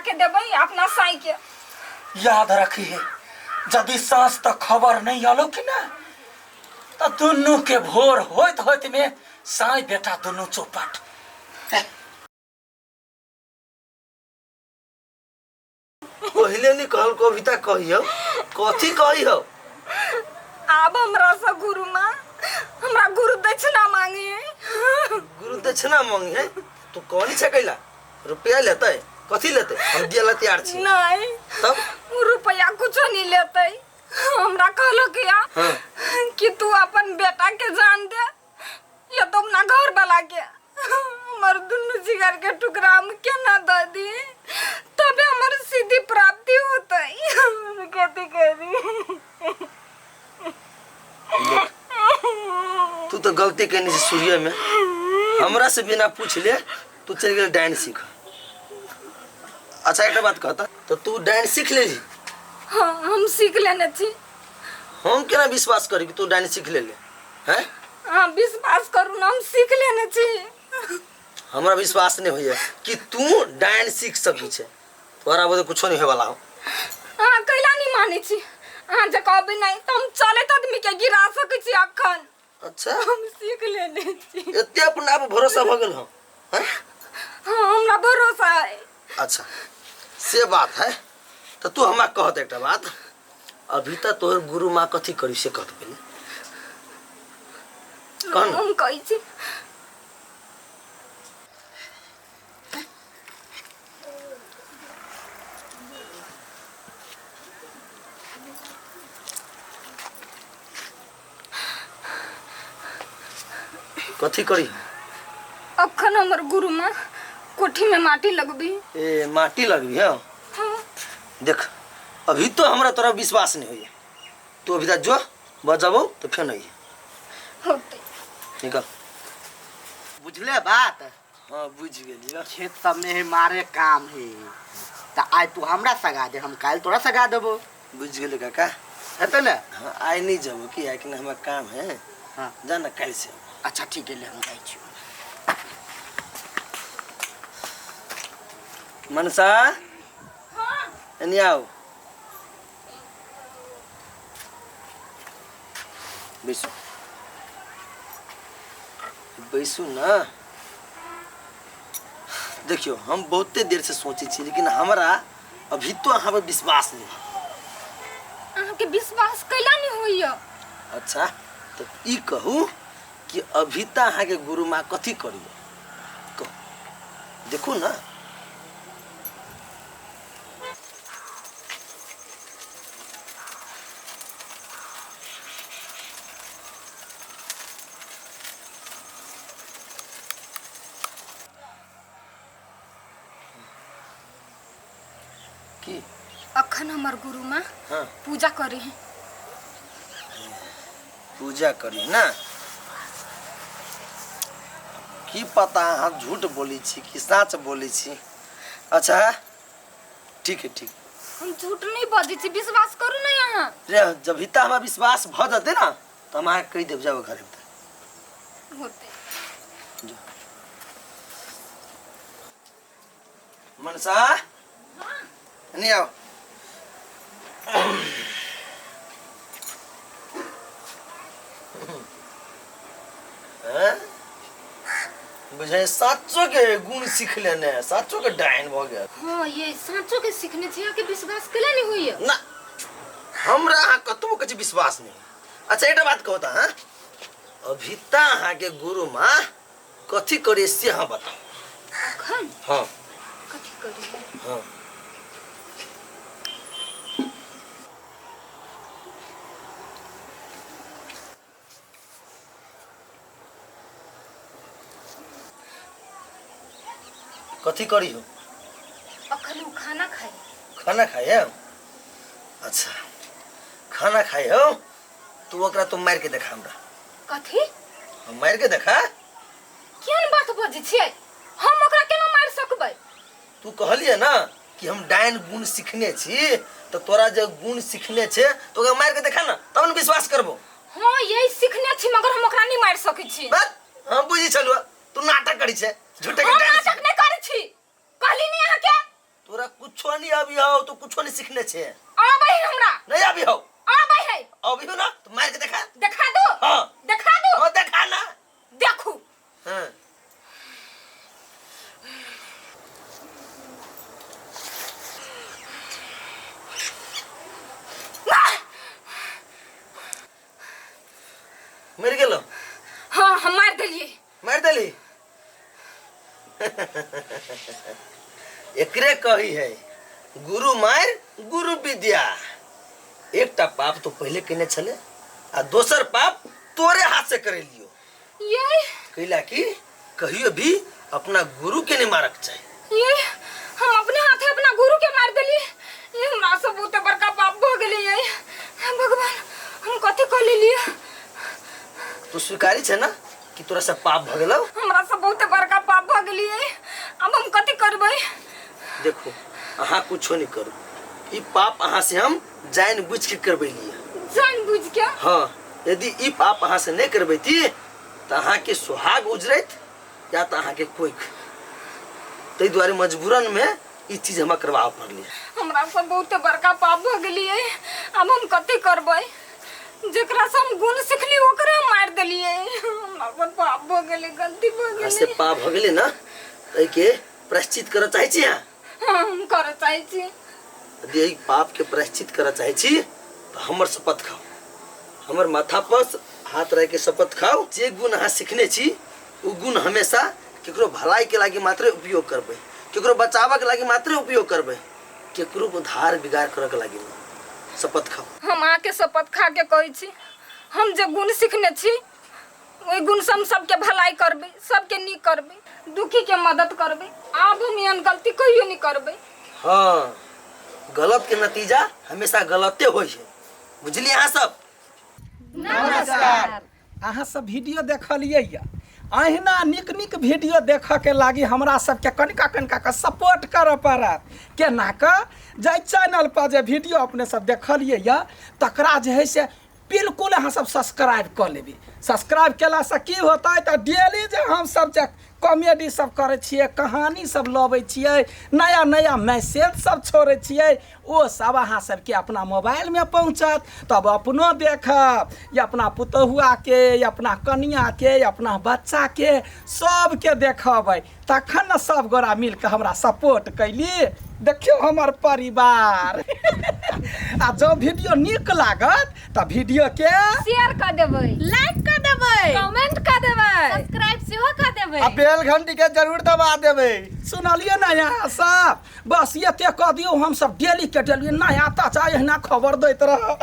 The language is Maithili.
के देबै अपना साई के। याद रखिए, यदि साँझ तक खबर नहीं आलो कि ना तो दुनू के भोर होइत होइत में साई बेटा दुनू चौपट। पहिले नहीं कहल कविता कहियो, कथी कहियो? आब हमरा से गुरु माँ हमरा गुरु दक्षिणा मांगी। गुरु दक्षिणा मांगी है? तू कौन छे कैला रुपया लेते, कथी लेते? हम दिया ला तैयार छी। नहीं। तब रुपया कुछो नहीं लेते। हमरा कहलक या हाँ। कि तू अपन बेटा के जान दे या तो अपना घर वाला के। हमर दुनू जिगर के टुकड़ा हम केना दऽ दी, तबे हमर सिद्धि प्राप्ति होतै। हम कथी करी? तू तो गलती केने छी सूर्य में, हमरा से बिना पूछ ले तू चल गेल डाइन सीख। अच्छा एक बात कहता, तो तू डाइन सीख लेली? हाँ, हम सीख लेने छी। हम केना विश्वास करी कि तू डाइन सीख लेले हैं? हाँ, विश्वास करू ना, हम सीख लेने छी। हमरा विश्वास नहीं होइए कि तू डाइन सीख सकी छे, तोरा बोले कुछो नहीं होए वाला हो। हाँ, कैला नहीं माने छी? अहाँ जे कहबै नहीं तो हम चलैत आदमी के गिरा सकै छी अखन। अच्छा, हम सीख लेने छी। एते अपना आप भरोसा भ गेल हो? हैं? हाँ, हमरा भरोसा है। अच्छा से बात है, तो तू हमरा कहत एकटा बात, अभी तक तोहर गुरु माँ कथी करी से कहत पहले। कह न। हम कहै छी। कथी करी? अखन हमर गुरु माँ कोठी में माटी लगबी। ए माटी लगबी है? हाँ। देख अभी तो हमरा तोरा विश्वास नहीं होइए, तू अभी तक जो बजाबो तो फेर नहीं होते। निकल। बुझले बात? हाँ बुझ गेलियो। खेत सब में है मारे काम है, तो आज तू हमरा सगा दे, हम काल तोरा सगा देबो। बुझ गेलियो काका। हेतै ने? हाँ, आइ नहीं जबो कि आइ के हमरा काम है। हाँ। जा ना काल से। अच्छा ठीक है, ले हम जाइ छी। मनसा? हाँ। एनी आओ। बैसू बैसू ना। देखियो हम बहुते देर से सोचे छी, लेकिन हमरा अभी तो अहाँ पर विश्वास नहीं है। अहाँ के विश्वास कैला नहीं होइया? अच्छा तो ई कहू कि अभी तो अहाँ के गुरु माँ कथी करियो? कहू देखू ना। की अखन हमर गुरु माँ हाँ। पूजा करे है। पूजा करी ना? की पता अहाँ झूठ बोली छी कि सच बोली छी। अच्छा ठीक है ठीक। हम झूठ नहीं बजै छी, विश्वास करू ना अहाँ। रे जब ही हमरा विश्वास भ जते ना तो हम अहाँ कहि देब जाओ घर में। होते। मनसा नहीं आओ। हैं? बुझे साचो के गुण सीख लेने, साचो के डाइन भ गेल। हाँ ये साचो के सीखने छी, के विश्वास केला नहीं होइए ना हमरा अहाँ कतबो के विश्वास नहीं। अच्छा एकटा बात कहता, हाँ अभी ता अहाँ के गुरु माँ कथी करे से अहाँ बताओ। अखन? हाँ। कथी करे? हाँ। कथी करी हो? अखन उ खाना खाई। खाना खाई है? अच्छा खाना खाई हो तू ओकरा तू मार के देखा हमरा। कथी? हम मार के देखा? केहन बात बजै छियै? हम ओकरा केना मारि सकबै? तू कहलिए ना कि हम डाइन गुण सीखने छी, तो तोरा जे गुण सीखने छे तो ओकरा मार के देखा ना तब न विश्वास करबो। हाँ यही सीखने छी, मगर हम ओकरा नहीं मारि सकै छी। बस हम बुझी छलु तू नाटक करी छे, झूठे के हम डाइन नाटक नहीं करै छी, कहली नहीं अहाँ के। तोरा कुछ आबी हो तो कुछो नहीं सीखने छे। आबै है हमरा। नहीं आबी हो। आबै है। अभी हो ना तो मार के देखा। देखा दो। हाँ। देखा दो। हाँ देखा ना। देखू। हाँ। मर गेलो। हाँ हम मार देलिए। मार देली। एकरे कही है गुरु मार गुरु विद्या। एकटा पाप तो पहले केने छले आ दोसर पाप तोरे हाथ से करेलियो। ये कैला कि कहियो भी अपना गुरु के नहीं मारक चाही। ये हम अपने हाथे अपना गुरु के मार देलिए। ये हमरा से बहुत बड़का पाप भ गेलै। ये भगवान हम कथी क लेलिए। तू स्वीकारी छे ना कि तोरा से पाप भ गेलौ? हमरा से बहुत बड़का पाप भ गेलिए। अब हम कथी करबै? देखो अहाँ कुछो नहीं करू। ई पाप अहाँ से हम जान बुझ के करबैलिए। जान बुझ के? हाँ, यदि ई पाप अहाँ से नहीं करबैती तो अहाँ के सुहाग उजरैत या तो अहाँ के कोइख। ताहि दुआरे मजबूरन में ई चीज हमरा करवावे पड़लै। हमरा से बहुत बड़का पाप भ गेलिए। अब हम कथी करबै? जेकरा से हम गुण सिखली ओकरे हम मार देलिए। हमरा से पाप भ गेलै, गलती भ गेलै। से पाप भ गेलै ना, एहिके प्रायश्चित करऽ चाहै छी अहाँ? हाँ, हम करऽ चाहै छी। यदि एहि पाप के प्रायश्चित करऽ चाहै छी तऽ हमर शपथ खाउ, हमर माथा पर हाथ रख के शपथ खाउ। जे गुण अहाँ सिखने छी ओ गुण हमेशा केकरो भलाई के लागि मात्रे उपयोग करबै, केकरो बचाबऽ के लागि मात्रे उपयोग करबै, केकरो उधार बिगाड़ करऽ के लागि नहि। शपथ खाउ। हम अहाँके शपथ खा के कहै छी, हम जे गुण सिखने छी ओहि गुण से हम सबके भलाई करबै, सबके नीक करबै, दुखी के मदद करबै। आब हम एहन गलती कहियो नहीं करबै। हाँ, गलत के नतीजा हमेशा गलते होइ है, बुझलिए अहाँ सब? नमस्कार। अहाँ सब वीडियो देखलिए या? अहिना नीक नीक वीडियो देखऽ के लागी हमरा सबके कनिका कनिका के सपोर्ट करऽ पड़त। केना कऽ जाहि चैनल पर जे वीडियो अपने सब देखलिए या तकरा जे है से बिल्कुल अहाँ सब सब्सक्राइब कऽ लेबै। सब्सक्राइब केलासँ की होतै तऽ डेली जे हमसब जे कॉमेडी सब करै छियै, कहानी सब लबै छियै, नया नया मैसेज सब छोड़ै छियै, ओ सब अहाँ सबके अपना मोबाइलमे पहुँचत। तब अपनो देखब या अपना पुतहुआके या अपना कनिआके या अपना बच्चाके सबके देखबै, तखन ने सब गोरा मिलके हमरा सपोर्ट कैली। देखियौ हमर परिवार। आ जँ वीडियो नीक लागत तऽ वीडियोके शेयर कऽ देबै, लाइक कऽ देबै, कमेंट कऽ देबै, सब्सक्राइब सेहो कऽ देबै आ बेल घंटी के जरूर दबा देबै। सुनलियै ने अहाँ सब? बस एते कऽ दियौ, हमसब डेली के डेली नया ताजा एहिना खबर दैत रहब।